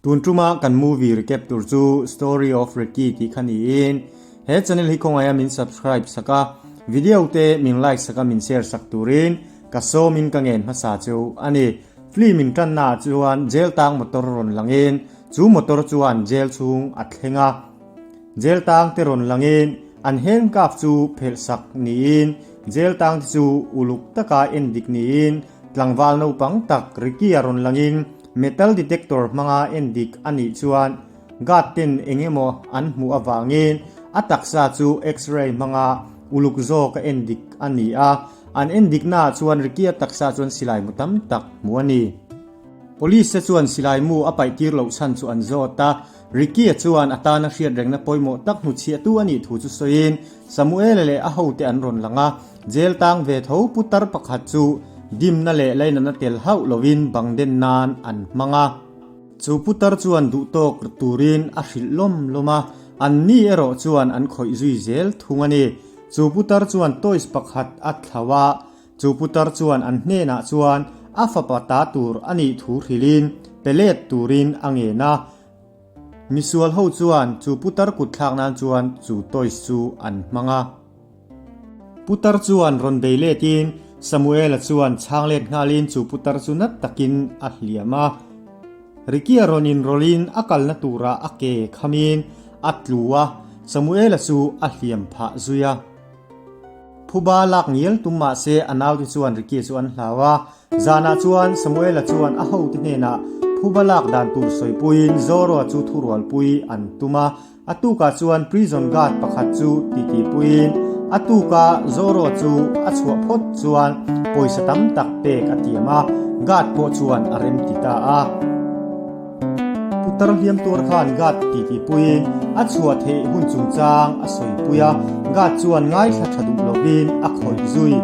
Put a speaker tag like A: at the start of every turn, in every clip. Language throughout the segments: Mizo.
A: Tun tuma kan movie recap tur chu Story of Ricky tih kha niin he channel hi khawngaih a min subscribe sak a, video te min like sak a min share sak turin ka sawmin ka ngen hmasa chu a ni. Film in tanna ah chuan jail tang motor rawn langin chu motor chuan jail chhung a thleng a. Jail tang te rawn langin an handcuff chu phelh sak niin jail tang te chu uluk taka en dik niin tlangval naupang tak Ricky a rawn langin metal detector hmanga en dik a nih chuan guard ten eng emaw an hmuh avangin a taksa chu x-ray hmanga uluk zawk a en dik a ni a. An en diknaah chuan Ricky-a taksa chuan silai mu tam tak hmu a ni. Police te chuan silai mu a paih tir loh chhan chu an zawt a, Ricky-a chuan a tana hriat rengna pawimawh tak hnuchhiahtu a nih thu chu sawiin Samuel-a leh a hote an rawn lang a, jail tang ve tho putar pakhat chu dimna leh lainatna tel hauh lovin bang den nan an hmang a. Chu putar chuan duhtawk turin a hrilh lawm lawm a, an ni erawh chuan an khawih zui zel thung a ni. Chu putar chuan toys pakhat a thlauh a, chu putar chuan an hnenah chuan a fapa ta tur a nih thu hrilhin pe let turin a ngen a. Misual ho chuan chu putar kut thlak nan chuan chu toys chu an hmang a. Putar chuan rawn bei letin Samuela chuan chhang let nghalin chu putar chu nat takin a hliam a. Ricky-a rawn inrawlhin a kalna turah a ke khamin a tlu a, Samuela chu a hliam phah zui a. Phuba lak ngial tum mah se a naute chuan Ricky-a chu an hlau a, zanah chuan Samuela chuan a hote hnenah phuba lak dan tur sawipuiin Zoroa chu thurualpui an tum a, A tukah chuan prison guard pakhat chu titipuiin a tuka Zorro chu a chhuah phawt chuan pawisa tam tak pek a tiam a, guard pawh chuan a rem ti ta a. Putar hliam tuar khan guard titipuiin a chhuah theih hun chungchang a sawipui a, guard chuan ngaithla tha duh lovin a khawih zui.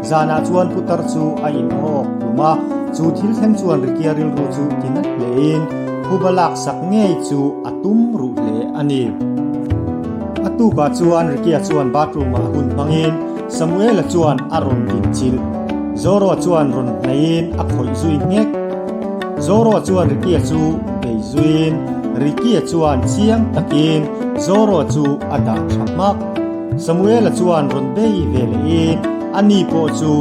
A: Zanah chuan putar chu a inhawk hlum a, chu thil thleng chuan Rikia rilru chu ti nat hlein Phuba laksak ngei chu a tum ruh hle a ni. A tukah chuan Rikia chuan bathroom ah hun hmangin Samuela chuan a rawn din chilh. Zoroa chuan rawn hnaihin a khawih zui nghek. Zoroa chuan Rikia chu bei zuiin Rikia chuan chiang takin Zoroa chu a dah tha hmak. Samuela chuan rawn bei ve lehin a ni pawh chu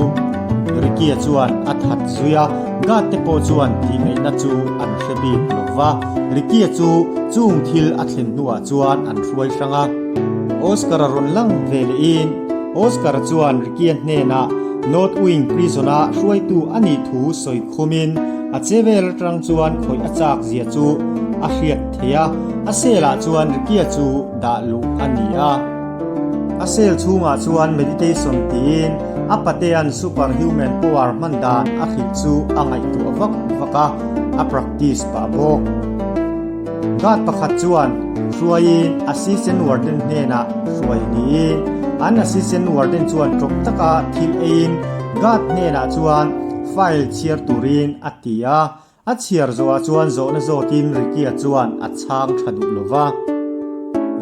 A: Rikia chuan a that zui a. Guard te pawh chuan tih ngaihna chu an hre bik lo va, Ricky-a chu chung thil a thlen hnuah chuan an hruai hrang a. Oscar-a rawn lang ve lehin Oscar-a chuan Ricky-a hnenah North Wing Prison-a hruaitu a nih thu sawi khumin a che vel atang chuan khawih a chak zia chu a hriat thei a, a cell-ah chuan Ricky-a chu dah luh a ni a. A cell chhungah chuan meditation tiin a patea'n superhuman power hman dan a hrilh chu a ngaihtuah vak vak a, a practice pah bawk. Guard pakhat chuan hruaiin assistant warden hnenah hruai niin an assistant warden chuan tawp taka thil eiin guard hnenah chuan file chhiar turin a ti a, A chhiar zawhah chuan zawhna zawtin Ricky-a chuan a chhang tha duh lo va.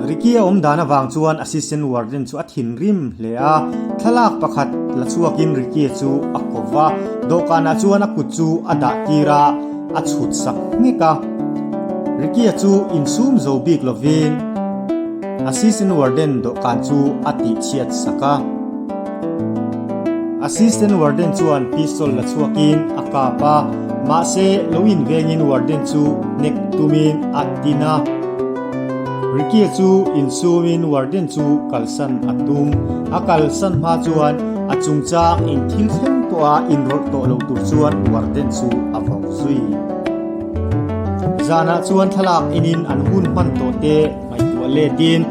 A: Ricky-a awm dan avang chuan Assistant Warden chu a thinrim hle a, thlalak pakhat la chhuakin Ricky-a chu a ko va, dawhkanah chuan a kut chu a dah tir a, a chhut sak nghek a. Ricky-a chu insum zo bik lovin Assistant Warden dawhkan chu a tihchhiat sak a. Assistant Warden chuan pistol la chhuakin a kap a, mahse lo invengin Warden chu hnek tumin a tin a. Ricky-a chu insumin Warden chu kalsan a tum. A kalsan hma chuan a chungchang eng thil thleng pawha inrawlh tawh lo tur chuan Warden chu a vau zui. Zanah chuan thlalak enin an hun hman tawh te Ngaihtuah letin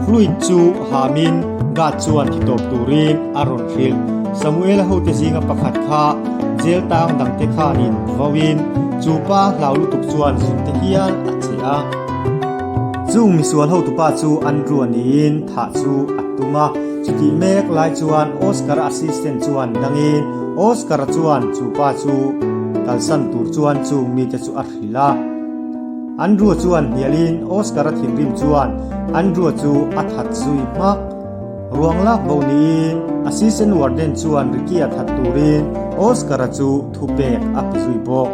A: fluid chu hamin guard chuan ti tawp turin a rawn hrilh. Samuela hote zinga pakhat kha jail tang dangte khanin vauin chu pa hlau lutuk chuan zunte hial a che a. Chung misual hotupa chu Andrew-a niin thah chu a tum a, chutih mek lai chuan Oscar-a assistant chuan dangin Oscar-a chuan chu pa chu kalsan tur chuan chung mite chu a hrilh a. Andrew chuan hnialin Oscar-a thinrim chuan Andrew chu a that zui hmak. Ruang lak bo niin Assistant Warden chuan Ricky-a that turin Oscar-a chu thupek a pe zui bawk.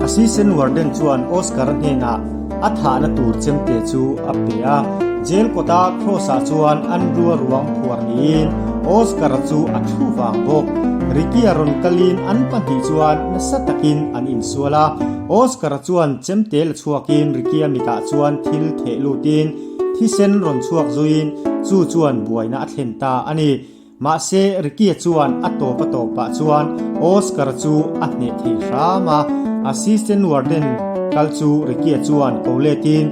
A: Assistant Warden chuan Oscar-a hnenah a thahna tur chemte chu a pe a, jail kawta Cross-ah chuan Andrew-a ruang phuar niin Oscar-a chu a thu vang bawk. Ricky-a rawn kalin an pahnih chuan nasa takin an insual a, Oscar-a chuan chemte la chhuakin Ricky-a mitah chuan thil theh lutin thisen rawn chhuak zuiin chu chuan buaina a thlen ta a ni. Mahse, Ricky-a chuan a tawp a tawpah chuan Oscar-a chu a hneh thei hram a. Assistant Warden kal chu Ricky-a chuan ko letin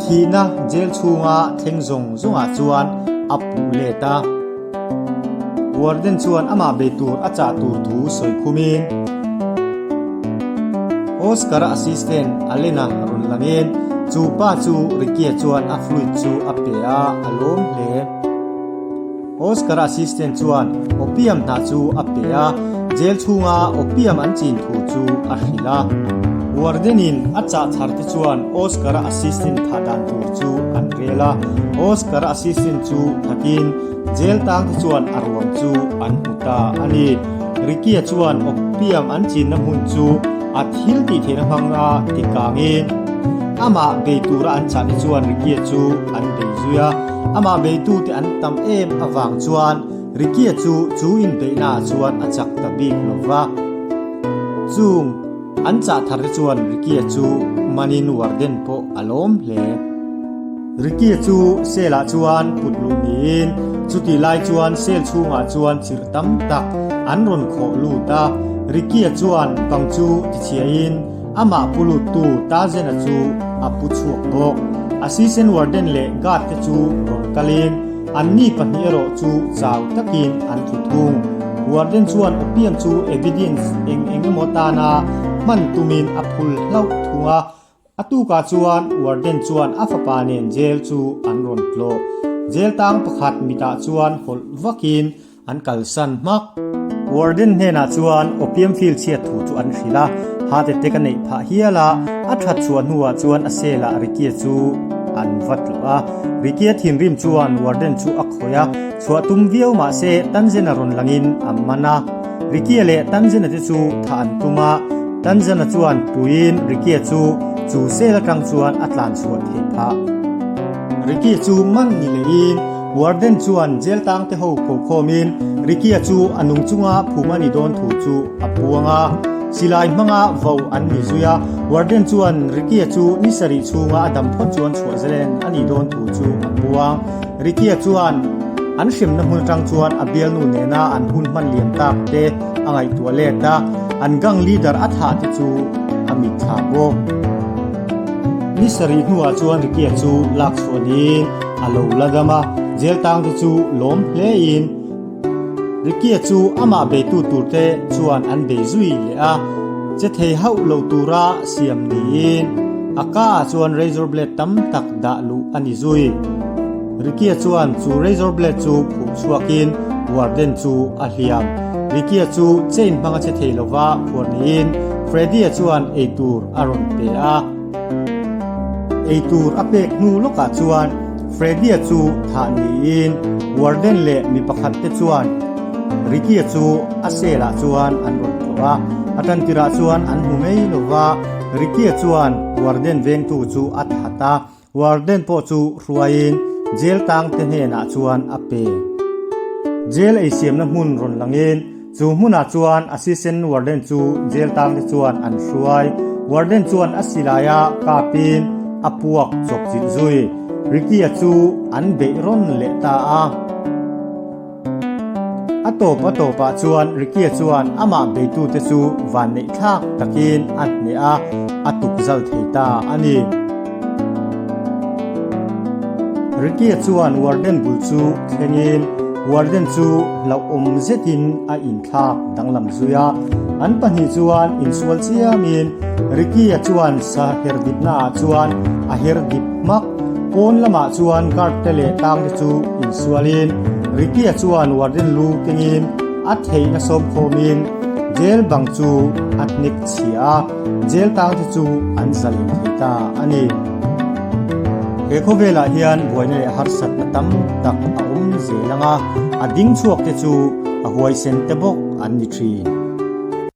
A: thihna jail chhunga thleng zawng zawngah chuan a puh let a. Warden chuan amah bei tur a chah tur thu sawi khumin Oscar-a assistant Alena rawn langin chu pa chu Ricky-a chuan a fluid chu a pe a, a lawm hle. Oscar-a assistant chuan opium hnah chu a pe a, jail chhunga opium an chin thu chu a hrilh a. Warden-in a chah thar te chuan Oscar-a assistant thah dan tur chu an rel a, Oscar-a assistant chu thatin jail tang te chuan a ruang chu an hmu ta a ni. Ricky-a chuan opium an chinna hmun chu a thil tih theihna hmanga ti kangin amah bei tura an chah te chuan Ricky-a chu an bei zui a. Amah beitute an tam em avang chuan Ricky-a chu chu inbeihnaah chuan a chak ta bik lo va. Chung an chah thar te chuan Ricky-a chu manin warden pawh a lawm hle. Ricky-a chu cell-ah chuan put luh niin chutih lai chuan cell chhungah chuan chirh tam tak an rawn khawh lut a. Ricky-a chuan bang chu tichhiahin Amah pu luttu Tarzan-a chu a pu chhuak bawk. Assistant Warden leh Guard te chu rawn kalin anni pahnih erawh chu chau takin an tlu thung. Warden chuan opium chu evidence eng eng emaw tana hman tumin a phul hlauh thung a. A tukah chuan Warden chuan a fapa nen jail chu an rawn tlawh. Jail tang pakhat mitah chuan hawlh vakin An kalsan hmak. Warden hnenah chuan opium field chhiat thu chu an hrilh a, heart attack a neih phah hial a, a that chhuah hnuah chuan a cell ah Ricky-a chu an va tlawh a. Ricky-a thinrim chuan Warden chu a khawih a, chhuah tum viau mah se Tanzen-a rawn langin a man a. Ricky-a leh Tanzen-a te chu thah an tum a, Tanzen-a chuan puiin Ricky-a chu chu cell atang chuan a tlan chhuah theih phah. Ricky chu man ni lehin Warden chuan jail tang te ho ko khawmin Ricky-a chu a nung chunga phum a ni dawn thu chu a puang a. Silai hmanga vo an ni zui a, Warden chuan Ricky-a chu ni sarih chhunga a dam phawt chuan chhuah zalen a nih dawn thu chu a puang. Ricky-a chuan an hremna hmun atang chuan a bialnu nena an hun hman liam tak te a ngaihtuah let a, an gang leader a thah te chu a mitthla bawk. Ni sarih hnuah chuan Ricky-a chu lak chhuah niin a lo la dam a, jail tang te chu lawm hlein Ricky-a chu amah beitu tur te chuan an bei zui leh a, che thei hauh lo tura siam niin a ka ah chuan razor blade tam tak dah luh a ni zui. Ricky-a chuan chu razor blade chu phuh chhuakin warden chu a hliam. Ricky-a chu chain hmanga che thei lova phuar niin Freddy-a chuan eitur a rawn pe a. Eitur a pek hnu lawkah chuan Freddy-a chu thah niin warden leh mi pakhat te chuan Ricky-a chu a cell ah chuan an rawn tlawh a. A tantirah chuan an hmu mai lo va, Ricky-a chuan warden vengtu chu a that a. Warden pawh chu hruaiin jail tangte hnenah chuan a pe. Jail eisiamna hmun rawn langin chu hmunah chuan assistant warden chu jail tangte chuan an hruai. Warden chuan a silaia kapin a puak chawp chilh zui. Ricky-a chu an beih rawn leh ta a. A tawp a tawpah chuan Ricky-a chuan amah beitute chu vanneih thlak takin a hneh a, a tuk zal thei ta a ni. Ricky-a chuan warden bul chu thlengin warden chu hlauhawm zetin a inthlak danglam zui a. An pahnih chuan insual chiamin Ricky-a chuan sa her dipnaah chuan a her dip hmak. Pawn lamah chuan guard te leh tlang te chu insualin Ricky-a chuan warden lu kengin a theihna sawm khawmin jail bang chu a hnek chhia a, jail tang te chu an zalin thei ta a ni. He khawvelah hian buaina leh harsatna tam tak a awm zel ang a, a ding chhuak te chu a huaisen te bawk an ni thin.